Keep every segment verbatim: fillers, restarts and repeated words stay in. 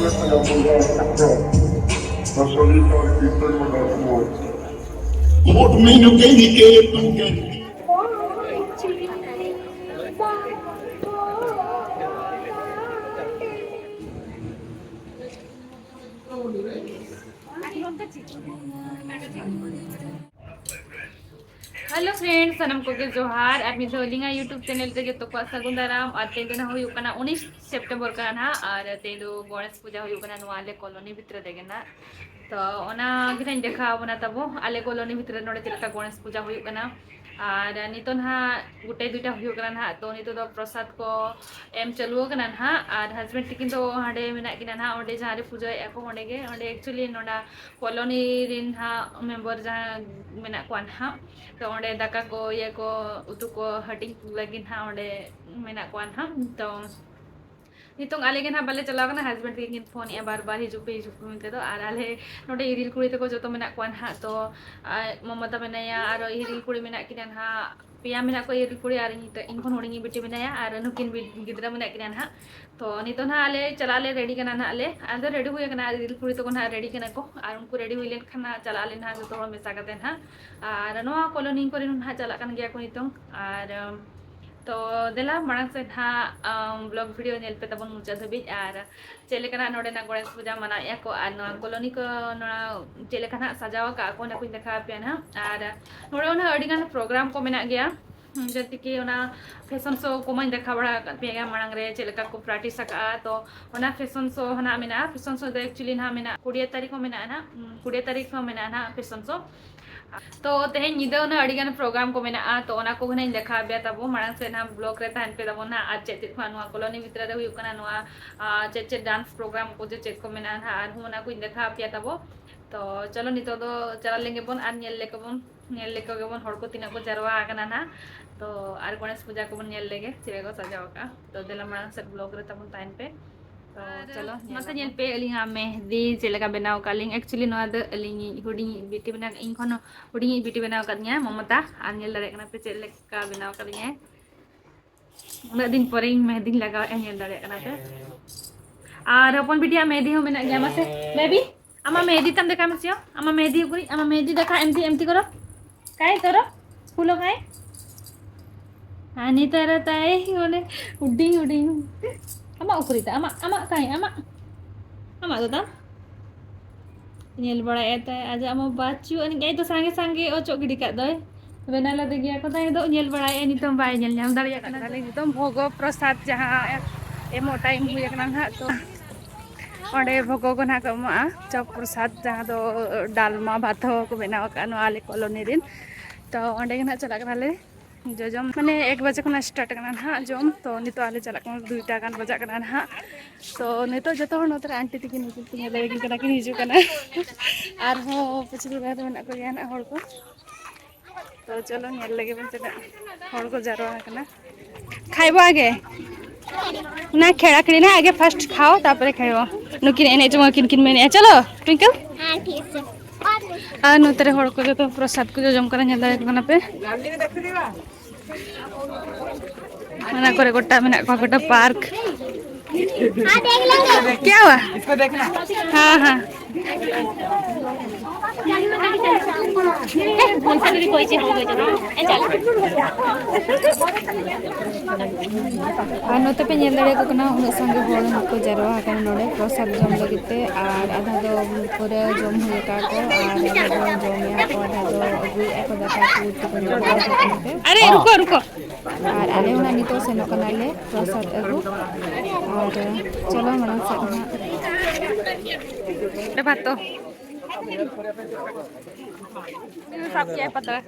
What made you get it? Hello friends, ᱥᱟᱱᱟᱢ ᱠᱚᱜᱮ ᱡᱚᱦᱟᱨ᱾ ᱟᱨ ᱢᱤᱫ ᱫᱷᱟᱣ ᱟᱹᱞᱤᱧᱟᱜ YouTube channel ᱨᱮ ᱡᱚᱛᱚ ᱠᱚᱣᱟᱜ ᱥᱟᱹᱜᱩᱱ ᱫᱟᱨᱟᱢ᱾ ᱟᱨ ᱛᱮᱦᱮᱧ ᱫᱚ ᱱᱟᱦᱟᱜ ᱦᱩᱭᱩᱜ ᱠᱟᱱᱟ ᱩᱱᱤᱥ ᱥᱮᱯᱴᱮᱢᱵᱚᱨ ᱠᱟᱱᱟ ᱱᱟᱦᱟᱜ, ᱟᱨ ᱛᱮᱦᱮᱧ ᱫᱚ ᱜᱚᱬᱮᱥ ᱯᱩᱡᱟ ᱦᱩᱭᱩᱜ ᱠᱟᱱᱟ ᱱᱚᱣᱟ ᱟᱞᱮ ᱠᱚᱞᱚᱱᱤ ᱵᱷᱤᱛᱨᱤ ᱨᱮᱜᱮ ᱱᱟᱦᱟᱜ᱾ ᱛᱚ ᱚᱱᱟ ᱜᱮ ᱱᱟᱦᱟᱜ ᱤᱧ ᱫᱮᱠᱷᱟᱣ ᱟᱵᱚᱱᱟ ᱛᱟᱵᱚ ᱟᱞᱮ ᱠᱚᱞᱚᱱᱤ ᱵᱷᱤᱛᱨᱤ ᱨᱮ ᱱᱚᱰᱮ ᱪᱮᱫ ᱞᱮᱠᱟ ᱜᱚᱬᱮᱥ ᱯᱩᱡᱟ ᱦᱩᱭᱩᱜ ᱠᱟᱱᱟ᱾ ᱟᱨ ᱱᱤᱛᱚᱜ ᱱᱟᱦᱟᱜ ᱜᱚᱴᱮ ᱫᱩᱭᱴᱟ ᱦᱩᱭᱩᱜ ᱠᱟᱱᱟ ᱱᱟᱦᱟᱜ, ᱛᱚ ᱱᱤᱛᱚᱜ ᱫᱚ ᱯᱨᱚᱥᱟᱫ ᱠᱚ ᱮᱢ ᱪᱟᱹᱞᱩ ᱟᱠᱟᱱᱟ ᱱᱟᱦᱟᱜ᱾ ᱟᱨ husband ᱛᱟᱹᱠᱤᱱ ᱫᱚ ᱦᱟᱸᱰᱮ ᱢᱮᱱᱟᱜ ᱠᱤᱱᱟ ᱱᱟᱦᱟᱜ, ᱚᱸᱰᱮ ᱡᱟᱦᱟᱸ ᱨᱮ ᱯᱩᱡᱟᱹᱭᱮᱫᱼᱟ ᱠᱚ ᱚᱸᱰᱮ ᱜᱮ, ᱚᱸᱰᱮ actually ᱱᱚᱰᱟ ᱠᱚᱞᱚᱱᱤ ᱨᱮᱱ ᱦᱟᱸᱜ member ᱡᱟᱦᱟᱸ ᱢᱮᱱᱟᱜ ᱠᱚᱣᱟ ᱱᱟᱦᱟᱜ, ᱛᱚ ᱚᱸᱰᱮ ᱫᱟᱠᱟ ᱠᱚ ᱤᱭᱟᱹ ᱠᱚ ᱩᱛᱩ ᱠᱚ ᱦᱟᱹᱴᱤᱧ ᱞᱟᱹᱜᱤᱫ ᱱᱟᱦᱟᱜ ᱚᱸᱰᱮ ᱢᱮᱱᱟᱜ ᱠᱚᱣᱟ ᱱᱟᱦᱟᱜ᱾ ᱛᱚ ᱱᱤᱛᱚᱝ ᱟᱞᱮ ᱜᱮ ᱱᱟᱦᱟᱜ ᱵᱟᱞᱮ ᱪᱟᱞᱟᱣ ᱠᱟᱱᱟ, husband ᱛᱟᱹᱠᱤᱱ ᱠᱤᱱ ᱯᱷᱳᱱᱮᱫᱼᱟ ᱵᱟᱨ ᱵᱟᱨ, "ᱦᱤᱡᱩᱜ ᱯᱮ, ᱦᱤᱡᱩᱜ ᱯᱮ" ᱢᱮᱱᱛᱮ ᱫᱚ᱾ ᱟᱨ ᱟᱞᱮ ᱱᱚᱰᱮ ᱤᱨᱤᱞ ᱠᱩᱲᱤ ᱛᱟᱠᱚ ᱡᱚᱛᱚ ᱢᱮᱱᱟᱜ ᱠᱚᱣᱟ ᱱᱟᱦᱟᱜ, ᱛᱚ ᱟᱨ ᱢᱚᱢᱚᱛᱟ ᱢᱮᱱᱟᱭᱟ, ᱟᱨᱚ ᱤᱨᱤᱞ ᱠᱩᱲᱤ ᱢᱮᱱᱟᱜ ᱠᱤᱱᱟ ᱱᱟᱦᱟᱜ, ᱯᱮᱭᱟ ᱢᱮᱱᱟᱜ ᱠᱚᱣᱟ ᱤᱨᱤᱞ ᱠᱩᱲᱤ, ᱟᱨ ᱤᱧ, ᱤᱧ ᱠᱷᱚᱱ ᱦᱩᱰᱤᱧᱤᱡ ᱵᱤᱴᱤ ᱢᱮᱱᱟᱭᱟ, ᱟᱨ ᱱᱩᱠᱤᱱ ᱵᱤ-, ᱜᱤᱫᱽᱨᱟᱹ ᱢᱮᱱᱟᱜ ᱠᱤᱱᱟ ᱱᱟᱦᱟᱜ᱾ ᱛᱚ ᱱᱤᱛᱚᱜ ᱱᱟᱦᱟᱜ ᱟᱞᱮ ᱪᱟᱞᱟᱜ ᱟᱞᱮ, ready ᱠᱟᱱᱟ ᱱᱟᱦᱟᱜ ᱞᱮ, ᱟᱞᱮ ᱫᱚ ready ᱦᱩᱭ ᱟᱠᱟᱱᱟ, ᱟᱨ ᱤᱨᱤᱞ ᱠᱩᱲᱤ ᱛᱟᱠᱚ ᱱᱟᱦᱟᱜ ready ᱠᱟᱱᱟ ᱠᱚ, ᱟᱨ ᱩᱱᱠᱩ ready ᱦᱩᱭ ᱞᱮᱱᱠᱷᱟᱱ ᱱᱟᱦᱟᱜ ᱪᱟᱞᱟᱜ ᱟᱞᱮ ᱱᱟᱦᱟᱜ ᱡᱚᱛᱚ ᱦᱚᱲ ᱢᱮᱥᱟ ᱠᱟᱛᱮ ᱱᱟᱦᱟᱜ᱾ ᱟᱨ ᱱᱚᱣᱟ ᱠᱚᱞᱚᱱᱤ ᱠᱚᱨᱮᱱ ᱱᱟᱦᱟᱜ ᱪᱟᱞᱟᱜ ᱠᱟᱱ ᱜᱮᱭᱟ ᱠᱚ ᱱᱤᱛᱚᱝ᱾ ᱟᱨ ᱛᱚ ᱫᱮᱞᱟ ᱢᱟᱲᱟᱝ ᱥᱮᱫ ᱱᱟᱦᱟᱜ, ᱟᱢ, vlog video ᱧᱮᱞ ᱯᱮ ᱛᱟᱵᱚᱱ ᱢᱩᱪᱟᱹᱫ ᱫᱷᱟᱹᱵᱤᱡ, ᱟᱨ ᱪᱮᱫ ᱞᱮᱠᱟᱱᱟᱜ ᱱᱚᱰᱮᱱᱟᱜ ᱜᱚᱬᱮᱥ ᱯᱩᱡᱟ ᱢᱟᱱᱟᱣᱮᱫᱼᱟ ᱠᱚ, ᱟᱨ ᱱᱚᱣᱟ ᱠᱚᱞᱚᱱᱤ ᱠᱚ ᱱᱚᱣᱟ ᱪᱮᱫ ᱞᱮᱠᱟ ᱱᱟᱦᱟᱜ ᱥᱟᱡᱟᱣ ᱟᱠᱟᱫᱼᱟ ᱠᱚ, ᱚᱱᱟ ᱠᱚᱧ ᱫᱮᱠᱷᱟᱣ ᱟᱯᱮᱭᱟ ᱱᱟᱦᱟᱜ᱾ ᱟᱨ ᱱᱚᱰᱮ ᱚᱱᱟ ᱟᱹᱰᱤᱜᱟᱱ program ᱠᱚ ᱢᱮᱱᱟᱜ ᱜᱮᱭᱟ, ᱡᱮᱭᱥᱮ ᱠᱤ ᱚᱱᱟ fashion show ᱠᱚ ᱢᱟᱧ ᱫᱮᱠᱷᱟᱣ ᱵᱟᱲᱟ ᱟᱠᱟᱫ ᱯᱮᱭᱟ ᱜᱮᱭᱟ ᱢᱟᱲᱟᱝ ᱨᱮ, ᱪᱮᱫ ᱞᱮᱠᱟ ᱠᱚ practice ᱟᱠᱟᱫᱼᱟ᱾ ᱛᱚ ᱚᱱᱟ fashion show ᱦᱚᱸ ᱱᱟᱦᱟᱜ ᱢᱮᱱᱟᱜᱼᱟ, fashion show ᱫᱚ actually ᱱᱟᱦᱟᱜ ᱢᱮᱱᱟᱜᱼᱟ, ᱠᱩᱲᱤ ᱛᱟᱹᱨᱤᱠᱷ ᱦᱚᱸ ᱢᱮᱱᱟᱜᱼᱟ ᱱᱟᱦᱟᱜ, ᱩᱸ, ᱠᱩᱲᱤ ᱛᱟᱹᱨᱤᱠᱷ ᱦᱚᱸ ᱢᱮᱱᱟᱜᱼᱟ ᱱᱟᱦᱟᱜ fashion show᱾ ᱛᱚ ᱛᱮᱦᱮᱧ ᱧᱤᱫᱟᱹ ᱦᱚᱸ ᱱᱟᱦᱟᱜ ᱟᱹᱰᱤᱜᱟᱱ program ᱠᱚ ᱢᱮᱱᱟᱜᱼᱟ, ᱛᱚ ᱚᱱᱟ ᱠᱚᱜᱮ ᱱᱟᱦᱟᱜ ᱤᱧ ᱫᱮᱠᱷᱟᱣ ᱟᱯᱮᱭᱟ ᱛᱟᱵᱚ᱾ ᱢᱟᱲᱟᱝ ᱥᱮᱫ ᱱᱟᱦᱟᱜ vlog ᱨᱮ ᱛᱟᱦᱮᱱ ᱯᱮ ᱛᱟᱵᱚᱱ ᱱᱟᱦᱟᱜ᱾ ᱟᱨ ᱪᱮᱫ ᱪᱮᱫ ᱠᱚ ᱱᱚᱣᱟ ᱠᱚᱞᱚᱱᱤ ᱵᱷᱤᱛᱨᱤ ᱨᱮ ᱦᱩᱭᱩᱜ ᱠᱟᱱᱟ, ᱱᱚᱣᱟ, ᱟᱨ ᱪᱮᱫ ᱪᱮᱫ dance program ᱠᱚ ᱡᱮ ᱪᱮᱫ ᱠᱚ ᱢᱮᱱᱟᱜᱼᱟ ᱱᱟᱦᱟᱜ, ᱟᱨᱦᱚᱸ ᱚᱱᱟ ᱠᱚᱧ ᱫᱮᱠᱷᱟᱣ ᱟᱯᱮᱭᱟ ᱛᱟᱵᱚ᱾ ᱛᱚ ᱪᱚᱞᱚ ᱱᱤᱛᱚᱜ ᱫᱚ ᱪᱟᱞᱟᱜ ᱞᱮᱜᱮ ᱵᱚᱱ ᱟᱨ ᱧᱮᱞ ᱞᱮᱜᱮ ᱵᱚᱱ, ᱧᱮᱞ ᱞᱮᱠᱚ ᱜᱮᱵᱚᱱ ᱦᱚᱲ ᱠᱚ ᱛᱤᱱᱟᱹᱜ ᱠᱚ ᱡᱟᱨᱣᱟ ᱟᱠᱟᱱᱟ ᱱᱟᱦᱟᱜ᱾ ᱛᱚ ᱟᱨ ᱜᱚᱬᱮᱥ ᱯᱩᱡᱟ ᱠᱚᱵᱚᱱ ᱧᱮᱞ ᱞᱮᱜᱮ ᱪᱮᱫ ᱞᱮᱠᱟ ᱠᱚ ᱥᱟᱡᱟᱣ ᱟᱠᱟᱫᱼᱟ᱾ ᱛᱚ ᱫᱮᱞᱟ ᱢᱟᱲᱟᱝ ᱥᱮᱫ vlog ᱨᱮ ᱛᱟᱵᱚᱱ ᱛᱟᱦᱮᱱ ᱯᱮ᱾ ᱛᱚ ᱟᱨ ᱪᱚᱞᱚ ᱢᱟᱥᱮ ᱧᱮᱞ ᱧᱮᱞ ᱟᱵᱚᱱ᱾ ᱯᱮ ᱟᱹᱞᱤᱧᱟᱜ ᱢᱮᱦᱫᱤ ᱪᱮᱫ ᱞᱮᱠᱟ ᱵᱮᱱᱟᱣ ᱟᱠᱟᱫ ᱞᱤᱧ᱾ Actually ᱱᱚᱣᱟ ᱫᱚ ᱟᱹᱞᱤᱧᱤᱡ ᱦᱩᱰᱤᱧᱤᱡ ᱵᱤᱴᱤ ᱵᱮᱱᱟᱣ, ᱤᱧ ᱠᱷᱚᱱ ᱦᱩᱰᱤᱧᱤᱡ ᱵᱤᱴᱤ ᱵᱮᱱᱟᱣ ᱟᱠᱟᱫᱤᱧᱟ ᱢᱚᱢᱚᱛᱟ᱾ ᱟᱨ ᱧᱮᱞ ᱫᱟᱲᱮᱭᱟᱜ ᱠᱟᱱᱟ ᱯᱮ ᱪᱮᱫ ᱞᱮᱠᱟ ᱵᱮᱱᱟᱣ ᱟᱠᱟᱫᱤᱧᱟᱭ᱾ ᱩᱱᱟᱹᱜ ᱫᱤᱱ ᱯᱚᱨᱮ ᱤᱧ ᱢᱮᱦᱫᱤᱧ ᱞᱟᱜᱟᱣᱮᱫᱼᱟ, ᱧᱮᱞ ᱫᱟᱲᱮᱭᱟᱜ ᱠᱟᱱᱟ ᱯᱮ᱾ ᱟᱨ ᱦᱚᱯᱚᱱ ᱵᱤᱴᱤᱭᱟᱜ ᱢᱮᱦᱮᱫᱤ ᱦᱚᱸ ᱢᱮᱱᱟᱜ ᱜᱮᱭᱟ᱾ ᱢᱟᱥᱮ ᱵᱮᱵᱤ, ᱟᱢᱟᱜ ᱢᱮᱦᱮᱫᱤ ᱛᱟᱢ ᱫᱮᱠᱷᱟᱭ ᱢᱮᱥᱮ᱾ ᱟᱢᱟᱜ ᱢᱮᱦᱮᱫᱤ ᱩᱠᱩᱨᱤᱡ? ᱟᱢᱟᱜ ᱢᱮᱦᱮᱫᱤ ᱫᱮᱠᱷᱟ, ᱮᱢᱛᱤ ᱮᱢᱛᱤ ᱠᱚᱨᱚ᱾ ᱠᱟᱭ ᱛᱚᱨᱚ ᱯᱷᱩᱞᱚ ᱠᱟᱭ᱾ ᱦᱟᱱᱤ ᱛᱟᱨᱟ ᱛᱟᱭ ᱢᱟᱱᱮ ᱦᱩᱰᱤᱧ ᱦᱩᱰᱤᱧ᱾ ᱟᱢᱟᱜ ᱩᱠᱩᱨᱤᱡ ᱛᱟᱭ? ᱟᱢᱟᱜ, ᱟᱢᱟᱜ ᱠᱟᱭ, ᱟᱢᱟᱜ, ᱟᱢᱟᱜ ᱫᱚ ᱛᱟᱢ? ᱧᱮᱞ ᱵᱟᱲᱟᱭᱮᱫ ᱛᱟᱭ ᱟᱡᱟᱜ ᱢᱟ ᱵᱟᱹᱪᱩᱜ ᱟᱹᱱᱤᱡ, ᱟᱡ ᱫᱚ ᱥᱟᱸᱜᱮ ᱥᱟᱸᱜᱮ ᱚᱪᱚᱜ ᱜᱤᱰᱤ ᱠᱟᱜ ᱫᱚᱭ᱾ ᱵᱮᱱᱟᱣ ᱞᱟᱫᱮ ᱜᱮᱭᱟ ᱠᱚ, ᱛᱟᱭ ᱫᱚ ᱧᱮᱞ ᱵᱟᱲᱟᱭᱮᱫ ᱱᱤᱛᱚᱝ ᱵᱟᱭ ᱧᱮᱞ ᱧᱟᱢ ᱫᱟᱲᱮᱭᱟᱜ ᱠᱟᱱᱟ᱾ ᱛᱟᱦᱞᱮ ᱱᱤᱛᱚᱝ ᱵᱷᱳᱜᱚ ᱯᱨᱚᱥᱟᱫ ᱡᱟᱦᱟᱸ ᱮᱢᱚᱜ ᱴᱟᱭᱤᱢ ᱦᱩᱭ ᱟᱠᱟᱱᱟ ᱱᱟᱦᱟᱜ, ᱛᱚ ᱚᱸᱰᱮ ᱵᱷᱳᱜᱚ ᱠᱚ ᱱᱟᱦᱟᱜ ᱠᱚ ᱮᱢᱚᱜᱼᱟ, ᱪᱚᱯ ᱯᱨᱚᱥᱟᱫ, ᱡᱟᱦᱟᱸ ᱫᱚ ᱰᱟᱞᱢᱟ ᱵᱷᱟᱛ ᱦᱚᱸ ᱠᱚ ᱵᱮᱱᱟᱣ ᱟᱠᱟᱫᱼᱟ ᱱᱚᱣᱟ ᱟᱞᱮ ᱠᱚᱞᱚᱱᱤ ᱨᱮᱱ᱾ ᱛᱚ ᱚᱸᱰᱮ ᱜᱮ ᱱᱟᱦᱟᱜ ᱪᱟᱞᱟᱜ ᱠᱟᱱᱟᱞᱮ ᱡᱚᱡᱚᱢ, ᱢᱟᱱᱮ ᱮᱠ ᱵᱟᱡᱮ ᱠᱷᱚᱱᱟᱜ ᱥᱴᱟᱨᱴ ᱠᱟᱱᱟ ᱱᱟᱦᱟᱜ ᱡᱚᱢ, ᱛᱚ ᱱᱤᱛᱚᱜ ᱟᱞᱮ ᱪᱟᱞᱟᱜ ᱠᱟᱱᱟ, ᱫᱩᱭᱴᱟ ᱜᱟᱱ ᱵᱟᱡᱟᱜ ᱠᱟᱱᱟ ᱱᱟᱦᱟᱜ᱾ ᱛᱚ ᱱᱤᱛᱚᱜ ᱡᱚᱛᱚ ᱦᱚᱲ ᱱᱚᱛᱮ ᱨᱮ ᱟᱱᱴᱤ ᱛᱤᱠᱤᱱ ᱩᱱᱠᱤᱱ ᱠᱤᱱ ᱧᱮᱞ ᱫᱟᱲᱮᱭᱟᱠᱤᱱ ᱠᱟᱱᱟ, ᱠᱤᱱ ᱦᱤᱡᱩᱜ ᱠᱟᱱᱟ᱾ ᱟᱨᱦᱚᱸ ᱯᱟᱹᱪᱷᱞᱟᱹ ᱫᱷᱟᱨᱮ ᱫᱚ ᱢᱮᱱᱟᱜ ᱠᱚᱜᱮᱭᱟ ᱱᱟᱦᱟᱜ ᱦᱚᱲ ᱠᱚ᱾ ᱛᱚ ᱪᱚᱞᱚ ᱧᱮᱞ ᱞᱮᱜᱮ ᱵᱚᱱ ᱛᱤᱱᱟᱹᱜ ᱦᱚᱲ ᱠᱚ ᱡᱟᱨᱣᱟ ᱟᱠᱟᱱᱟ᱾ ᱠᱷᱟᱭᱵᱚ ᱟᱜᱮ, ᱚᱱᱟ ᱠᱷᱮᱲᱟ ᱠᱷᱮᱲᱤ ᱱᱟᱦᱟᱜ ᱟᱜᱮ ᱯᱷᱟᱥᱴ ᱠᱷᱟᱣ, ᱛᱟᱨᱯᱚᱨᱮ ᱠᱷᱟᱭᱵᱚ᱾ ᱱᱩᱠᱤᱱ ᱮᱱᱮᱡ ᱡᱚᱝ ᱟᱹᱠᱤᱱ ᱠᱤᱱ ᱢᱮᱱᱮᱫᱼᱟ, ᱪᱚᱞᱚ ᱴᱩᱭᱤᱝᱠᱮᱞ᱾ ᱦᱮᱸ, ᱴᱷᱤᱠ ᱟᱪᱷᱮ᱾ ᱟᱨ ᱱᱚᱛᱮ ᱨᱮ ᱦᱚᱲ ᱠᱚ ᱡᱚᱛᱚ ᱯᱨᱚᱥᱟᱫ ᱠᱚ ᱡᱚᱡᱚᱢ ᱠᱟᱱᱟ, ᱧᱮᱞ ᱫᱟᱲᱮᱭᱟᱠᱚ ᱠᱟᱱᱟ ᱯᱮ᱾ ᱚᱱᱟ ᱠᱚᱨᱮ ᱜᱚᱴᱟ ᱢᱮᱱᱟᱜ ᱠᱚᱣᱟ, ᱜᱚᱴᱟ ᱯᱟᱨᱠ᱾ ᱠᱮᱭᱟ ᱦᱩᱣᱟ? ᱦᱮᱸ, ᱦᱮᱸ᱾ ᱟᱨ ᱱᱚᱛᱮ ᱯᱮ ᱧᱮᱞ ᱫᱟᱲᱮᱭᱟᱠᱚ ᱠᱟᱱᱟ, ᱩᱱᱟᱹᱜ ᱥᱟᱸᱜᱮ ᱦᱚᱲ ᱠᱚ ᱡᱟᱨᱣᱟ ᱟᱠᱟᱱᱟ ᱱᱚᱰᱮ ᱯᱨᱚᱥᱟᱫ ᱡᱚᱢ ᱞᱟᱹᱜᱤᱫ ᱛᱮ᱾ ᱟᱨ ᱟᱫᱷᱟ ᱫᱚ ᱯᱩᱨᱟᱹ ᱡᱚᱢ ᱦᱩᱭ ᱟᱠᱟᱫ ᱠᱚ, ᱟᱨ ᱟᱫᱷᱟ ᱫᱚ ᱡᱚᱢᱮᱫᱼᱟ ᱠᱚ, ᱟᱫᱷᱟ ᱫᱚ ᱟᱹᱜᱩᱭᱮᱫᱼᱟ ᱠᱚ ᱫᱟᱠᱟ ᱠᱚ, ᱩᱛᱩ ᱠᱚ ᱧᱟᱢ ᱟᱠᱟᱫ ᱠᱚ ᱠᱟᱱᱟ ᱯᱮ᱾ ᱟᱨᱮ, ᱨᱩᱠᱚ, ᱨᱩᱠᱚ᱾ ᱟᱨ ᱟᱞᱮ ᱦᱚᱸ ᱱᱟᱜ ᱱᱤᱛᱚᱜ ᱥᱮᱱᱚᱜ ᱠᱟᱱᱟᱞᱮ ᱯᱨᱚᱥᱟᱫ ᱟᱹᱜᱩ᱾ ᱟᱨ ᱪᱚᱞᱚ ᱢᱟᱲᱟᱝ ᱥᱮᱫ ᱱᱟᱜ᱾ ᱵᱷᱟᱛᱚ᱾ ᱥᱟᱵ ᱠᱮᱜᱼᱟᱭ ᱯᱟᱛᱲᱟ᱾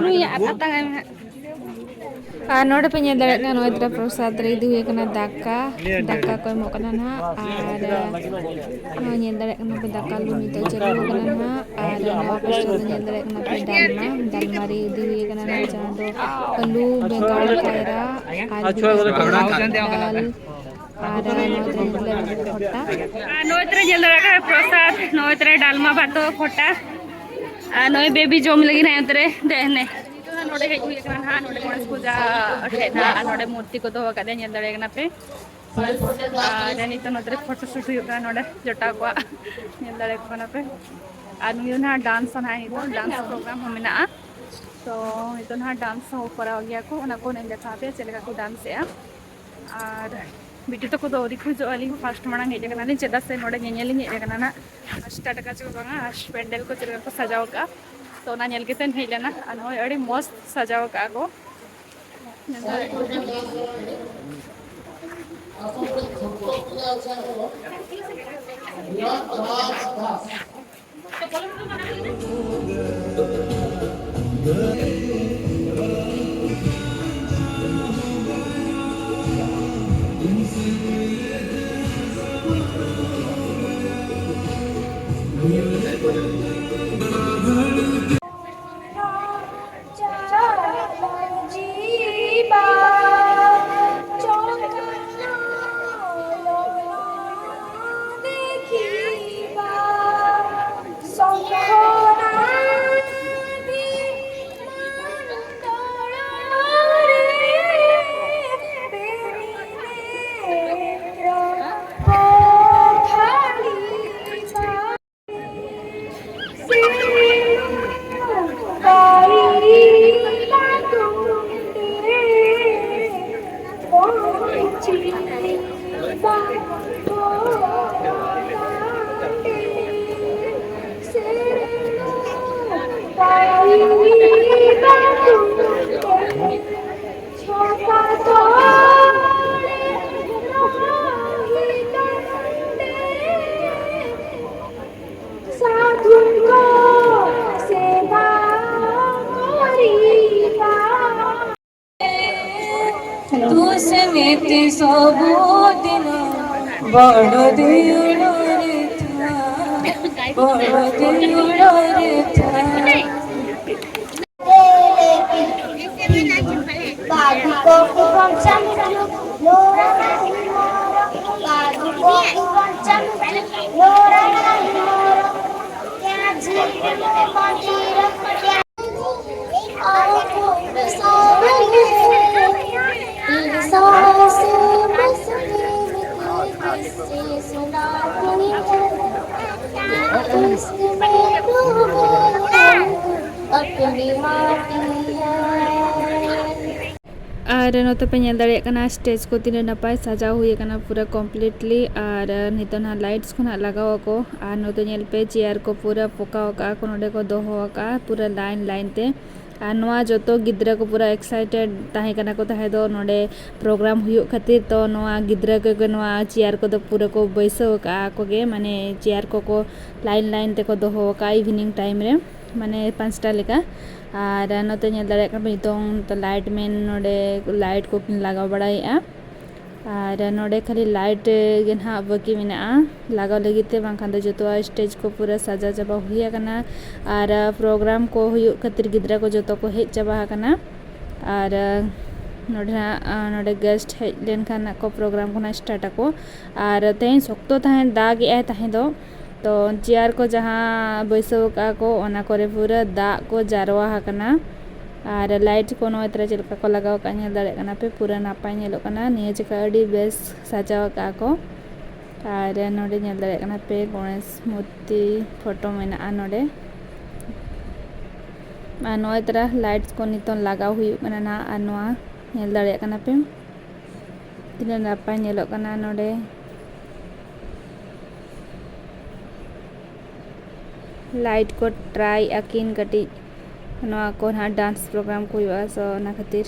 ᱱᱩᱭᱟᱜ ᱟᱛᱟᱝ ᱟᱭ ᱢᱮ ᱦᱟᱸᱜ᱾ ᱟᱨ ᱱᱚᱰᱮ ᱯᱮ ᱧᱮᱞ ᱫᱟᱲᱮᱭᱟᱜ ᱠᱟᱱᱟ, ᱱᱚᱜᱼᱚᱭ ᱛᱚᱨᱟ ᱯᱨᱚᱥᱟᱫ ᱨᱮ ᱤᱫᱤ ᱦᱩᱭ ᱟᱠᱟᱱᱟ ᱫᱟᱠᱟ, ᱫᱟᱠᱟ ᱠᱚ ᱮᱢᱚᱜ ᱠᱟᱱᱟ ᱱᱟᱦᱟᱜ᱾ ᱟᱨ ᱱᱚᱜᱼᱚᱭ ᱧᱮᱞ ᱫᱟᱲᱮᱭᱟᱜ ᱠᱟᱱᱟ ᱯᱮ, ᱫᱟᱠᱟ ᱞᱩ ᱱᱤᱛᱚᱜ ᱪᱟᱹᱞᱩ ᱟᱠᱟᱱᱟ ᱱᱟᱦᱟᱜ᱾ ᱟᱨ ᱱᱚᱣᱟ ᱯᱟᱥᱴᱟ ᱫᱚ ᱧᱮᱞ ᱫᱟᱲᱮᱭᱟᱜ ᱠᱟᱱᱟ ᱯᱮ ᱰᱟᱞᱢᱟ, ᱰᱟᱞᱢᱟ ᱨᱮ ᱤᱫᱤ ᱦᱩᱭ ᱟᱠᱟᱱᱟ ᱱᱟᱦᱟᱜ, ᱡᱟᱦᱟᱸ ᱫᱚ ᱟᱹᱞᱩ, ᱵᱮᱸᱜᱟᱲ, ᱠᱟᱭᱨᱟ ᱟᱨ ᱵᱷᱤᱱᱰᱤ ᱠᱚ, ᱫᱟᱞ᱾ ᱟᱨ ᱱᱚᱜᱼᱚᱭ ᱛᱚᱨᱟ ᱧᱮᱞ ᱫᱟᱲᱮᱭᱟᱜ ᱠᱟᱱᱟ ᱯᱮ ᱯᱷᱚᱴᱟ᱾ ᱟᱨ ᱱᱚᱜᱼᱚᱭ ᱛᱚᱨᱟ ᱧᱮᱞ ᱫᱟᱲᱮᱭᱟᱜ ᱠᱟᱱᱟ ᱯᱨᱚᱥᱟᱫ, ᱱᱚᱜᱼᱚᱭ ᱛᱚᱨᱟ ᱰᱟᱞᱢᱟ ᱵᱷᱟᱛᱚ ᱯᱷᱚᱴᱟ᱾ ᱟᱨ ᱱᱚᱜᱼᱚᱭ ᱵᱮᱵᱤ ᱡᱚᱢ ᱞᱟᱹᱜᱤᱫ ᱱᱟᱦᱟᱜ ᱚᱱᱛᱮ ᱨᱮ ᱫᱮᱡ ᱮᱱᱟᱭ᱾ ᱱᱚᱰᱮ ᱦᱮᱡ ᱦᱩᱭ ᱟᱠᱟᱱᱟ ᱱᱟᱦᱟᱜ, ᱱᱚᱰᱮ ᱜᱚᱬᱮᱥ ᱯᱩᱡᱟ ᱴᱷᱮᱡ ᱱᱟᱦᱟᱜ, ᱟᱨ ᱱᱚᱰᱮ ᱢᱩᱨᱛᱤ ᱠᱚ ᱫᱚᱦᱚ ᱟᱠᱟᱫ ᱫᱮᱭᱟ, ᱧᱮᱞ ᱫᱟᱲᱮᱭᱟᱜ ᱠᱟᱱᱟ ᱯᱮ᱾ ᱟᱨ ᱱᱤᱛᱚᱜ ᱱᱚᱛᱮ ᱨᱮ ᱯᱷᱳᱴᱳ ᱥᱩᱴ ᱦᱩᱭᱩᱜ ᱠᱟᱱᱟ ᱱᱚᱰᱮ ᱡᱚᱴᱟᱣ ᱠᱚᱣᱟᱜ, ᱧᱮᱞ ᱫᱟᱲᱮᱭᱟᱜ ᱠᱟᱱᱟ ᱯᱮ᱾ ᱟᱨ ᱱᱩᱭ ᱫᱚ ᱱᱟᱦᱟᱜ ᱰᱟᱱᱥ ᱱᱟᱦᱟᱜ, ᱱᱤᱛᱚᱜ ᱰᱟᱱᱥ ᱯᱨᱳᱜᱨᱟᱢ ᱦᱚᱸ ᱢᱮᱱᱟᱜᱼᱟ᱾ ᱛᱚ ᱱᱤᱛᱚᱜ ᱱᱟᱦᱟᱜ ᱰᱟᱱᱥ ᱦᱚᱸ ᱠᱚᱨᱟᱣ ᱜᱮᱭᱟ ᱠᱚ, ᱚᱱᱟ ᱠᱚ ᱱᱟᱦᱟᱜ ᱤᱧ ᱫᱮᱠᱷᱟᱣ ᱟᱯᱮᱭᱟ ᱪᱮᱫ ᱞᱮᱠᱟ ᱠᱚ ᱰᱟᱱᱥ ᱮᱜᱼᱟ᱾ ᱟᱨ ᱵᱤᱴᱤ ᱛᱟᱠᱚ ᱫᱚ ᱟᱹᱣᱨᱤ ᱠᱚ ᱦᱤᱡᱩᱜᱼᱟ, ᱟᱹᱞᱤᱧ ᱯᱷᱟᱥᱴ ᱢᱟᱲᱟᱝ ᱦᱮᱡ ᱟᱠᱟᱱᱟᱞᱤᱧ, ᱪᱮᱫᱟᱜ ᱥᱮ ᱱᱚᱰᱮ ᱧᱮᱧᱮᱞ ᱞᱤᱧ ᱦᱮᱡ ᱟᱠᱟᱱᱟ ᱱᱟᱜ, ᱥᱴᱟᱨᱴ ᱟᱠᱟᱫ ᱪᱚ ᱵᱟᱝᱟ, ᱟᱨ ᱯᱮᱱᱰᱮᱞ ᱠᱚ ᱪᱮᱫ ᱞᱮᱠᱟ ᱠᱚ ᱥᱟᱡᱟᱣ ᱟᱠᱟᱫᱼᱟ, ᱛᱚ ᱚᱱᱟ ᱧᱮᱞ ᱠᱟᱛᱮ ᱦᱮᱡ ᱞᱮᱱᱟ᱾ ᱟᱨ ᱱᱚᱜᱼᱚᱭ ᱟᱹᱰᱤ ᱢᱚᱡᱽ ᱥᱟᱡᱟᱣ ᱟᱠᱟᱫᱼᱟ ᱠᱚ᱾ ତୁ ସେମିତି ସବୁଦିନ ବଡ଼ ଦେଉଳରେ ଥା, ବଡ଼ ଦେଉଳରେ ଥା। ବାବୁକକୁ ପଞ୍ଚାମୃତ ଲୋରା ନାହିଁ ମୋର, ବାବୁକକୁ ପଞ୍ଚାମୃତ ଲୋରା ନାହିଁ ମୋର। ଆଜି ମୋ ମନ୍ଦିର, ଆଜି ᱨᱮ ᱱᱚᱛᱮ ᱯᱮ ᱧᱮᱞ ᱫᱟᱲᱮᱭᱟᱜ ᱠᱟᱱᱟ, ᱥᱴᱮᱡᱽ ᱠᱚ ᱛᱤᱱᱟᱹᱜ ᱱᱟᱯᱟᱭ ᱥᱟᱡᱟᱣ ᱦᱩᱭ ᱟᱠᱟᱱᱟ ᱯᱩᱨᱟᱹ ᱠᱚᱢᱯᱞᱤᱴᱞᱤ᱾ ᱟᱨ ᱱᱤᱛᱚᱜ ᱱᱟᱦᱟᱜ ᱞᱟᱭᱤᱴᱥ ᱠᱚ ᱱᱟᱦᱟᱜ ᱞᱟᱜᱟᱣ ᱟᱠᱚ᱾ ᱟᱨ ᱱᱚᱛᱮ ᱧᱮᱞ ᱯᱮ, ᱪᱮᱭᱟᱨ ᱠᱚ ᱯᱩᱨᱟᱹ ᱯᱚᱠᱟᱣ ᱟᱠᱟᱫᱼᱟ ᱠᱚ, ᱱᱚᱰᱮ ᱠᱚ ᱫᱚᱦᱚ ᱟᱠᱟᱫᱼᱟ ᱯᱩᱨᱟᱹ ᱞᱟᱭᱤᱱ ᱞᱟᱭᱤᱱ ᱛᱮ᱾ ᱟᱨ ᱱᱚᱣᱟ ᱡᱚᱛᱚ ᱜᱤᱫᱽᱨᱟᱹ ᱠᱚ ᱯᱩᱨᱟᱹ ᱮᱠᱥᱟᱭᱴᱮᱰ ᱛᱟᱦᱮᱸ ᱠᱟᱱᱟ ᱠᱚ ᱛᱟᱦᱮᱸ ᱫᱚ, ᱱᱚᱰᱮ ᱯᱨᱳᱜᱨᱟᱢ ᱦᱩᱭᱩᱜ ᱠᱷᱟᱹᱛᱤᱨ᱾ ᱛᱚ ᱱᱚᱣᱟ ᱜᱤᱫᱽᱨᱟᱹ ᱠᱚᱜᱮ ᱱᱚᱣᱟ ᱪᱮᱭᱟᱨ ᱠᱚᱫᱚ ᱯᱩᱨᱟᱹ ᱠᱚ ᱵᱟᱹᱭᱥᱟᱹᱣ ᱟᱠᱟᱫᱼᱟ ᱟᱠᱚ ᱜᱮ, ᱢᱟᱱᱮ ᱪᱮᱭᱟᱨ ᱠᱚᱠᱚ ᱞᱟᱭᱤᱱ ᱞᱟᱭᱤᱱ ᱛᱮᱠᱚ ᱫᱚᱦᱚ ᱟᱠᱟᱫᱼᱟ ᱤᱵᱷᱤᱱᱤᱝ ᱴᱟᱭᱤᱢ ᱨᱮ, ᱢᱟᱱᱮ ᱯᱟᱸᱪᱴᱟ ᱞᱮᱠᱟ᱾ ᱟᱨ ᱱᱚᱛᱮ ᱧᱮᱞ ᱫᱟᱲᱮᱭᱟᱜ ᱠᱟᱱᱟ ᱯᱮ, ᱱᱤᱛᱚᱝ ᱞᱟᱭᱤᱴ ᱢᱮᱱ ᱱᱚᱰᱮ ᱞᱟᱭᱤᱴ ᱠᱚᱠᱤᱱ ᱞᱟᱜᱟᱣ ᱵᱟᱲᱟᱭᱮᱫᱼᱟ᱾ ᱟᱨ ᱱᱚᱰᱮ ᱠᱷᱟᱹᱞᱤ ᱞᱟᱭᱤᱴ ᱜᱮ ᱱᱟᱦᱟᱜ ᱵᱟᱹᱠᱤ ᱢᱮᱱᱟᱜᱼᱟ ᱞᱟᱜᱟᱣ ᱞᱟᱹᱜᱤᱫ ᱛᱮ, ᱵᱟᱝᱠᱷᱟᱱ ᱫᱚ ᱡᱚᱛᱚᱣᱟᱜ ᱥᱴᱮᱡᱽ ᱠᱚ ᱯᱩᱨᱟᱹ ᱥᱟᱡᱟᱣ ᱪᱟᱵᱟ ᱦᱩᱭ ᱟᱠᱟᱱᱟ᱾ ᱟᱨ ᱯᱨᱳᱜᱨᱟᱢ ᱠᱚ ᱦᱩᱭᱩᱜ ᱠᱷᱟᱹᱛᱤᱨ ᱜᱤᱫᱽᱨᱟᱹ ᱠᱚ ᱡᱚᱛᱚ ᱠᱚ ᱦᱮᱡ ᱪᱟᱵᱟ ᱟᱠᱟᱱᱟ᱾ ᱟᱨ ᱱᱚᱰᱮ ᱱᱟᱜ, ᱱᱚᱰᱮ ᱜᱮᱥᱴ ᱦᱮᱡ ᱞᱮᱱᱠᱷᱟᱱ ᱱᱟᱜ ᱠᱚ ᱯᱨᱳᱜᱨᱟᱢ ᱠᱚ ᱱᱟᱜ ᱥᱴᱟᱨᱴ ᱟᱠᱚ᱾ ᱟᱨ ᱛᱮᱦᱮᱧ ᱥᱚᱠᱛᱚ ᱛᱟᱦᱮᱸ, ᱫᱟᱜ ᱮᱜᱼᱟᱭ ᱛᱟᱦᱮᱸ ᱫᱚ, ᱛᱚ ᱪᱮᱭᱟᱨ ᱠᱚ ᱡᱟᱦᱟᱸ ᱵᱟᱹᱭᱥᱟᱹᱣ ᱟᱠᱟᱫᱼᱟ ᱠᱚ, ᱚᱱᱟ ᱠᱚᱨᱮ ᱯᱩᱨᱟᱹ ᱫᱟᱜ ᱠᱚ ᱡᱟᱨᱣᱟ ᱟᱠᱟᱱᱟ᱾ ᱟᱨ ᱞᱟᱭᱤᱴ ᱠᱚ ᱱᱚᱜᱼᱚᱭ ᱛᱚᱨᱟ ᱪᱮᱫ ᱞᱮᱠᱟ ᱠᱚ ᱞᱟᱜᱟᱣ ᱟᱠᱟᱫᱼᱟ, ᱧᱮᱞ ᱫᱟᱲᱮᱭᱟᱜ ᱠᱟᱱᱟ ᱯᱮ, ᱯᱩᱨᱟᱹ ᱱᱟᱯᱟᱭ ᱧᱮᱞᱚᱜ ᱠᱟᱱᱟ᱾ ᱱᱤᱭᱟᱹ ᱡᱚᱠᱷᱟ ᱟᱹᱰᱤ ᱵᱮᱥ ᱥᱟᱡᱟᱣ ᱟᱠᱟᱫᱼᱟ ᱠᱚ᱾ ᱟᱨ ᱱᱚᱰᱮ ᱧᱮᱞ ᱫᱟᱲᱮᱭᱟᱜ ᱠᱟᱱᱟ ᱯᱮ, ᱜᱚᱬᱮᱥ ᱢᱩᱨᱛᱤ ᱯᱷᱳᱴᱳ ᱢᱮᱱᱟᱜᱼᱟ ᱱᱚᱰᱮ᱾ ᱟᱨ ᱱᱚᱜᱼᱚᱭ ᱛᱚᱨᱟ ᱞᱟᱭᱤᱴ ᱠᱚ ᱱᱤᱛᱚᱝ ᱞᱟᱜᱟᱣ ᱦᱩᱭᱩᱜ ᱠᱟᱱᱟ ᱱᱟᱦᱟᱜ᱾ ᱟᱨ ᱱᱚᱣᱟ ᱧᱮᱞ ᱫᱟᱲᱮᱭᱟᱜ ᱠᱟᱱᱟ ᱯᱮ, ᱛᱤᱱᱟᱹᱜ ᱱᱟᱯᱟᱭ ᱧᱮᱞᱚᱜ ᱠᱟᱱᱟ ᱱᱚᱰᱮ᱾ ᱞᱟᱭᱤᱴ ᱠᱚ ᱴᱨᱟᱭ ᱟᱹᱠᱤᱱ ᱠᱟᱹᱴᱤᱡ, ᱱᱚᱣᱟ ᱠᱚ ᱱᱟᱦᱟᱜ ᱰᱟᱱᱥ ᱯᱨᱳᱜᱨᱟᱢ ᱠᱚ ᱦᱩᱭᱩᱜᱼᱟ, ᱥᱳ ᱚᱱᱟ ᱠᱷᱟᱹᱛᱤᱨ᱾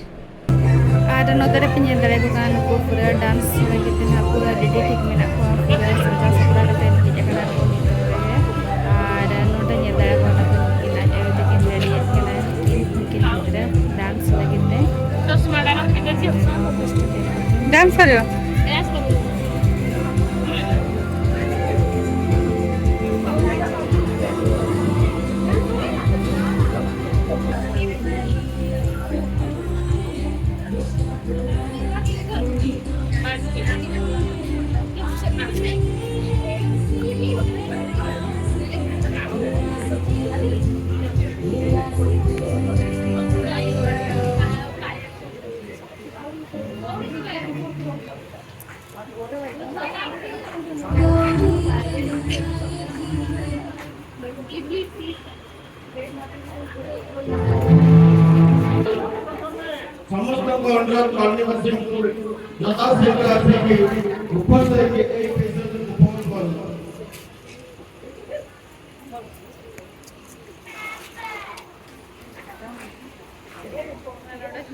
ᱟᱨ ᱱᱚᱛᱮ ᱨᱮᱯᱮ ᱧᱮᱞ ᱫᱟᱲᱮᱭᱟᱠᱚ ᱠᱟᱱᱟ, ᱱᱩᱠᱩ ᱯᱩᱨᱟᱹ ᱰᱟᱱᱥ ᱞᱟᱹᱜᱤᱫ ᱛᱮ ᱱᱟᱦᱟᱜ ᱯᱩᱨᱟᱹ ᱨᱮᱰᱤ ᱴᱷᱤᱠ ᱢᱮᱱᱟᱜ ᱠᱚᱣᱟ, ᱯᱩᱨᱟᱹ ᱥᱟᱡᱟᱣ ᱥᱟᱯᱲᱟᱣ ᱠᱟᱛᱮ ᱦᱮᱡ ᱟᱠᱟᱱᱟ ᱠᱚ ᱱᱤᱛᱚᱜ ᱨᱮᱜᱮ᱾ ᱟᱨ ᱱᱚᱰᱮ ᱧᱮᱞ ᱫᱟᱲᱮᱭᱟᱠᱚ ᱠᱟᱱᱟ ᱯᱮ, ᱱᱩᱠᱤᱱ ᱟᱡ ᱟᱭᱳ ᱛᱟᱹᱠᱤᱱ ᱨᱮᱰᱤᱭᱮᱫ ᱠᱤᱱᱟ ᱱᱩᱠᱤᱱ ᱜᱤᱫᱽᱨᱟᱹ ᱰᱟᱱᱥ ᱞᱟᱹᱜᱤᱫ ᱛᱮ᱾ ᱰᱟᱱᱥ ᱠᱚᱨᱮ᱾ ସମସ୍ତଙ୍କ ଅନୁରୋଧ ମାନ୍ୟବର ଶ୍ରୀଙ୍କୁ ଯଥାଶୀଘ୍ର ଆସିକି ଉପସ୍ଥିତ ହେଇକି ଏଇ ପେସେଣ୍ଟକୁ ପହଞ୍ଚ କରନ୍ତୁ।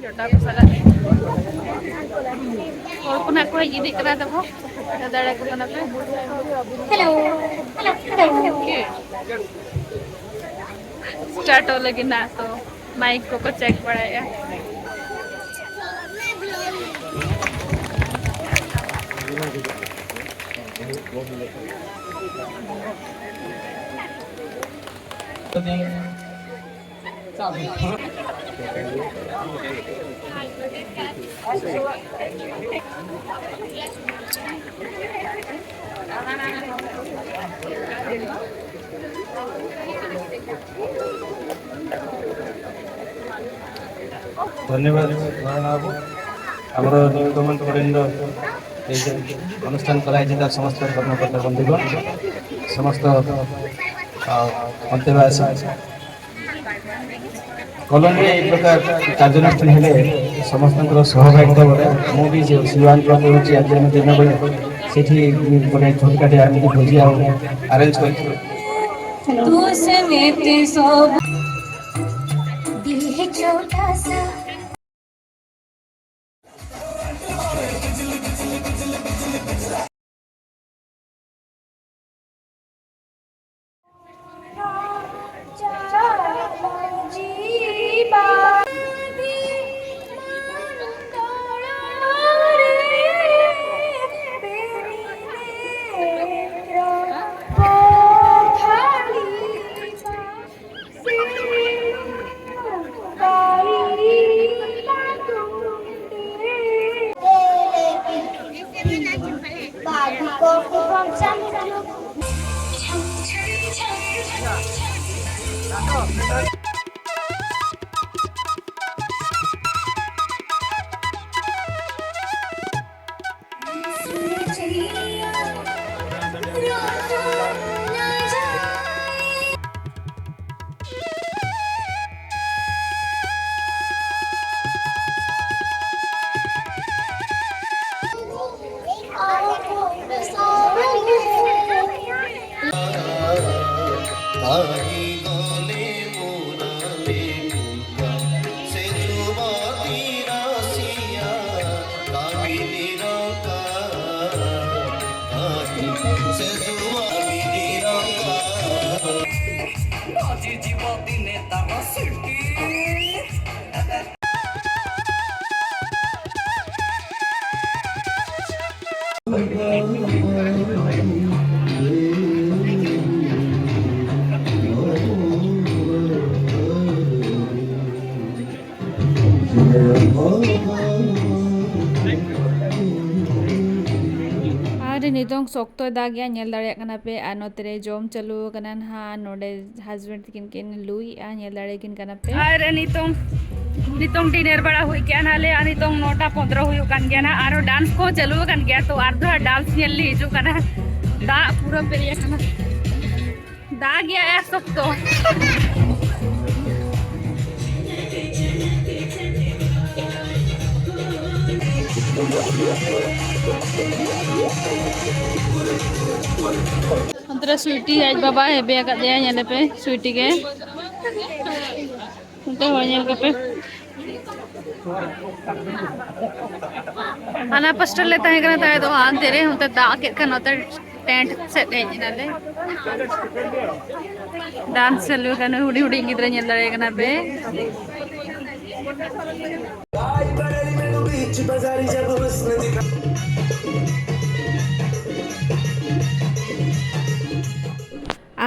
ᱡᱚᱴᱟᱣ ᱠᱚ ᱥᱟᱞᱟᱜ ᱦᱚᱲ ᱠᱚ ᱱᱟᱜ ᱠᱚ ᱦᱮᱡ ᱤᱫᱤᱜ ᱠᱟᱱᱟ ᱛᱟᱵᱚ᱾ ᱫᱟᱫᱟ ᱠᱚ ᱠᱟᱱᱟ ᱯᱮ᱾ ᱦᱮᱞᱳ᱾ ᱦᱮᱞᱳ᱾ ᱥᱴᱟᱨᱴᱚᱜ ᱞᱟᱹᱜᱤᱫ ᱱᱟᱜ ᱛᱚ ᱢᱟᱭᱤᱠ ᱠᱚᱠᱚ ᱪᱮᱠ ᱵᱟᱲᱟᱭᱮᱫᱼᱟ᱾ ଧନ୍ୟବାଦ ନାରାୟଣ ବାବୁ। ଆମର ନିୟୋଜିତ ମଣ୍ଡଳୀର ଏଇ ଯେ ଅନୁଷ୍ଠାନ କରାଯାଇଛି, ତାର ସମସ୍ତ କର୍ମକର୍ତ୍ତା ବନ୍ଧୁଗଣ, ସମସ୍ତ, ଆ, ଅନ୍ତେବାସୀ, କଲୋନୀରେ ଏଇ ପ୍ରକାର କାର୍ଯ୍ୟାନୁଷ୍ଠାନ ହେଲେ ସମସ୍ତଙ୍କର ସହଭାଗିତା ବଢ଼େ। ମୁଁ ବି ସେ ଶିବାନୀ କଲୋନୀ ହେଉଛି, ଆଜି ଆମେ ଦିନବେଳେ ସେଠି ଗୋଟେ ଛୋଟକାଟିଆ ଏମିତି ଭୋଜି ଆଉ ଆରେଞ୍ଜ କରିଥିଲୁ। तू समेत सब दिल है छोटा सा। आई गले मुराले मुखा, सेजुमती रसिया, कामिनी रंका। आई सेजुमती रंका। बाजी जीवा दिने तारा सिटी। ᱟᱨ ᱱᱤᱛᱚᱝ ᱥᱚᱠᱛᱚᱭ ᱫᱟᱜᱮᱜᱼᱟ, ᱧᱮᱞ ᱫᱟᱲᱮᱭᱟᱜ ᱠᱟᱱᱟ ᱯᱮ᱾ ᱟᱨ ᱱᱚᱛᱮ ᱨᱮ ᱡᱚᱢ ᱪᱟᱹᱞᱩ ᱟᱠᱟᱱᱟ ᱱᱟᱦᱟᱜ, ᱱᱚᱰᱮ husband ᱛᱤᱠᱤᱱ ᱠᱤᱱ ᱞᱩᱭᱮᱜᱼᱟ, ᱧᱮᱞ ᱫᱟᱲᱮ ᱠᱤᱱ ᱠᱟᱱᱟ ᱯᱮ᱾ ᱟᱨ ᱱᱤᱛᱚᱝ, ᱱᱤᱛᱚᱝ dinner ᱵᱟᱲᱟ ᱦᱩᱭ ᱠᱮᱜᱼᱟ ᱱᱟᱞᱮ, ᱟᱨ ᱱᱤᱛᱚᱝ ᱱᱚᱴᱟ ᱯᱚᱱᱫᱽᱨᱚ ᱦᱩᱭᱩᱜ ᱠᱟᱱ ᱜᱮᱭᱟ ᱱᱟᱦᱟᱜ, ᱟᱨᱚ dance ᱠᱚ ᱪᱟᱹᱞᱩ ᱟᱠᱟᱱ ᱜᱮᱭᱟ, ᱛᱚ ᱟᱨ ᱫᱚ dance ᱧᱮᱞ ᱞᱮ ᱦᱤᱡᱩᱜ ᱠᱟᱱᱟ᱾ ᱫᱟᱜ ᱯᱩᱨᱟᱹ ᱯᱮᱨᱮᱡ ᱟᱠᱟᱱᱟ, ᱫᱟᱜ ᱜᱮᱭᱟ ᱥᱚᱠᱛᱚ᱾ ᱚᱱᱛᱮ ᱨᱮ ᱥᱩᱭᱴᱤ ᱟᱡ ᱵᱟᱵᱟ ᱦᱮᱵᱮ ᱟᱠᱟᱫᱮᱭᱟ, ᱧᱮᱞᱮ ᱯᱮ ᱥᱩᱭᱴᱤ ᱜᱮ᱾ ᱚᱱᱛᱮ ᱦᱚᱸ ᱧᱮᱞ ᱠᱚᱯᱮ᱾ ᱦᱟᱱᱟ ᱯᱟᱥᱴᱟ ᱞᱮ ᱛᱟᱦᱮᱸ ᱠᱟᱱᱟ, ᱛᱟᱦᱮᱸ ᱫᱚ ᱦᱟᱱᱛᱮ ᱨᱮ, ᱚᱱᱛᱮ ᱫᱟᱜ ᱠᱮᱫ ᱠᱷᱟᱱ ᱱᱚᱛᱮ tent ᱥᱮᱫ ᱦᱮᱡ ᱮᱱᱟᱞᱮ᱾ Dance ᱪᱟᱹᱞᱩ ᱟᱠᱟᱱᱟ, ᱦᱩᱰᱤᱧ ᱦᱩᱰᱤᱧ ᱜᱤᱫᱽᱨᱟᱹ ᱧᱮᱞ ᱫᱟᱲᱮᱭᱟᱜ ᱠᱟᱱᱟ ᱯᱮ᱾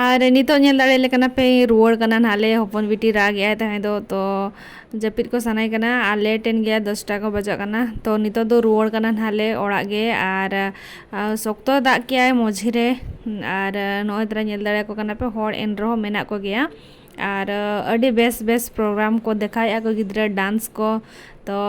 ᱟᱨ ᱱᱤᱛᱚᱜ ᱧᱮᱞ ᱫᱟᱲᱮᱭᱟᱞᱮ ᱠᱟᱱᱟ ᱯᱮ, ᱨᱩᱣᱟᱹᱲ ᱠᱟᱱᱟ ᱱᱟᱦᱟᱜ ᱞᱮ᱾ ᱦᱚᱯᱚᱱ ᱵᱤᱴᱤ ᱨᱟᱜ ᱮᱜᱼᱟᱭ ᱛᱟᱦᱮᱸ ᱫᱚ, ᱛᱚ ᱡᱟᱹᱯᱤᱫ ᱠᱚ ᱥᱟᱱᱟᱭ ᱠᱟᱱᱟ᱾ ᱟᱨ late ᱮᱱ ᱜᱮᱭᱟ, ᱫᱚᱥᱴᱟ ᱠᱚ ᱵᱟᱡᱟᱜ ᱠᱟᱱᱟ᱾ ᱛᱚ ᱱᱤᱛᱚᱜ ᱫᱚ ᱨᱩᱣᱟᱹᱲ ᱠᱟᱱᱟ ᱱᱟᱦᱟᱜ ᱞᱮ ᱚᱲᱟᱜ ᱜᱮ᱾ ᱟᱨ, ᱟᱨ ᱥᱚᱠᱛᱚ ᱫᱟᱜ ᱠᱮᱜᱼᱟᱭ ᱢᱚᱡᱽᱨᱮ᱾ ᱟᱨ ᱱᱚᱜᱼᱚᱭ ᱛᱚᱨᱟ ᱧᱮᱞ ᱫᱟᱲᱮᱭᱟᱠᱚ ᱠᱟᱱᱟ ᱯᱮ, ᱦᱚᱲ ᱮᱱ ᱨᱮᱦᱚᱸ ᱢᱮᱱᱟᱜ ᱠᱚᱜᱮᱭᱟ᱾ ᱟᱨ ᱟᱹᱰᱤ ᱵᱮᱥ ᱵᱮᱥ program ᱠᱚ ᱫᱮᱠᱷᱟᱣᱮᱫᱼᱟ ᱠᱚ ᱜᱤᱫᱽᱨᱟᱹ, dance ᱠᱚ᱾ ᱛᱚ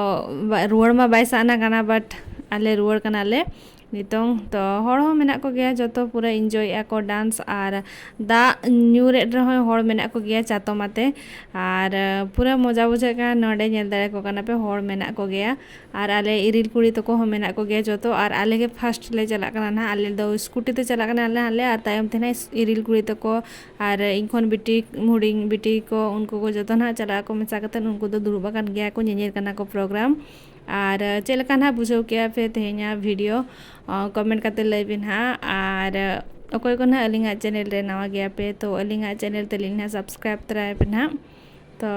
ᱵᱟ-, ᱨᱩᱣᱟᱹᱲ ᱢᱟ ᱵᱟᱭ ᱥᱟᱱᱟ ᱠᱟᱱᱟ, but ᱟᱞᱮ ᱨᱩᱣᱟᱹᱲ ᱠᱟᱱᱟᱞᱮ᱾ ᱱᱤᱛᱚᱝ ᱛᱚ ᱦᱚᱲ ᱦᱚᱸ ᱢᱮᱱᱟᱜ ᱠᱚᱜᱮᱭᱟ, ᱡᱚᱛᱚ ᱯᱩᱨᱟᱹ ᱤᱱᱡᱚᱭᱮᱫᱼᱟ ᱠᱚ ᱰᱟᱱᱥ, ᱟᱨ ᱫᱟᱜ ᱧᱩᱨᱮᱫ ᱨᱮᱦᱚᱸᱭ ᱦᱚᱲ ᱢᱮᱱᱟᱜ ᱠᱚᱜᱮᱭᱟ ᱪᱟᱛᱚᱢ ᱟᱛᱮ᱾ ᱟᱨ ᱯᱩᱨᱟᱹ ᱢᱚᱡᱟ ᱵᱩᱡᱷᱟᱹᱜ ᱠᱟᱱᱟ ᱱᱚᱰᱮ, ᱧᱮᱞ ᱫᱟᱲᱮ ᱠᱚ ᱠᱟᱱᱟ ᱯᱮ, ᱦᱚᱲ ᱢᱮᱱᱟᱜ ᱠᱚᱜᱮᱭᱟ᱾ ᱟᱨ ᱟᱞᱮ ᱤᱨᱤᱞ ᱠᱩᱲᱤ ᱛᱟᱠᱚ ᱦᱚᱸ ᱢᱮᱱᱟᱜ ᱠᱚᱜᱮᱭᱟ ᱡᱚᱛᱚ᱾ ᱟᱨ ᱟᱞᱮ ᱜᱮ ᱯᱷᱟᱥᱴ ᱞᱮ ᱪᱟᱞᱟᱜ ᱠᱟᱱᱟ ᱱᱟᱦᱟᱜ, ᱟᱞᱮ ᱫᱚ ᱥᱠᱩᱴᱤ ᱛᱮ ᱪᱟᱞᱟᱜ ᱠᱟᱱᱟ ᱟᱞᱮ ᱦᱟᱸᱜ ᱞᱮ, ᱟᱨ ᱛᱟᱭᱚᱢ ᱛᱮ ᱱᱟᱦᱟᱜ ᱤᱨᱤᱞ ᱠᱩᱲᱤ ᱛᱟᱠᱚ ᱟᱨ ᱤᱧ ᱠᱷᱚᱱ ᱵᱤᱴᱤ, ᱦᱩᱰᱤᱧ ᱵᱤᱴᱤ ᱠᱚ, ᱩᱱᱠᱩ ᱠᱚ ᱡᱚᱛᱚ ᱱᱟᱦᱟᱜ ᱪᱟᱞᱟᱜ ᱟᱠᱚ ᱢᱮᱥᱟ ᱠᱟᱛᱮᱫ᱾ ᱩᱱᱠᱩ ᱫᱚ ᱫᱩᱲᱩᱵ ᱟᱠᱟᱱ ᱜᱮᱭᱟ ᱠᱚ, ᱧᱮᱧᱮᱞ ᱠᱟᱱᱟ ᱠᱚ ᱯᱨᱳᱜᱨᱟᱢ᱾ ᱟᱨ ᱪᱮᱫ ᱞᱮᱠᱟ ᱱᱟᱦᱟᱜ ᱵᱩᱡᱷᱟᱹᱣ ᱠᱮᱜᱼᱟ ᱯᱮ ᱛᱮᱦᱮᱧᱟᱜ ᱵᱷᱤᱰᱤᱭᱳ? ᱠᱚᱢᱮᱱᱴ ᱠᱟᱛᱮ ᱞᱟᱹᱭ ᱯᱮ ᱱᱟᱦᱟᱜ᱾ ᱟᱨ ᱚᱠᱚᱭ ᱠᱚ ᱱᱟᱦᱟᱜ ᱟᱹᱞᱤᱧᱟᱜ ᱪᱮᱱᱮᱞ ᱨᱮ ᱱᱟᱣᱟ ᱜᱮᱭᱟ ᱯᱮ, ᱛᱚ ᱟᱹᱞᱤᱧᱟᱜ ᱪᱮᱱᱮᱞ ᱛᱟᱹᱞᱤᱧ ᱱᱟᱦᱟᱜ ᱥᱟᱵᱥᱠᱨᱟᱭᱤᱵ ᱛᱚᱨᱟᱭ ᱯᱮ ᱱᱟᱦᱟᱜ᱾ ᱛᱚ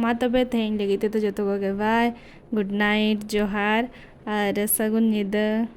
ᱢᱟ ᱛᱚᱵᱮ ᱛᱮᱦᱮᱧ ᱞᱟᱹᱜᱤᱫ ᱛᱮᱫᱚ ᱡᱚᱛᱚ ᱠᱚᱜᱮ ᱵᱟᱭ, ᱜᱩᱰ ᱱᱟᱭᱤᱴ, ᱡᱚᱦᱟᱨ ᱟᱨ ᱥᱟᱹᱜᱩᱱ ᱧᱤᱫᱟᱹ᱾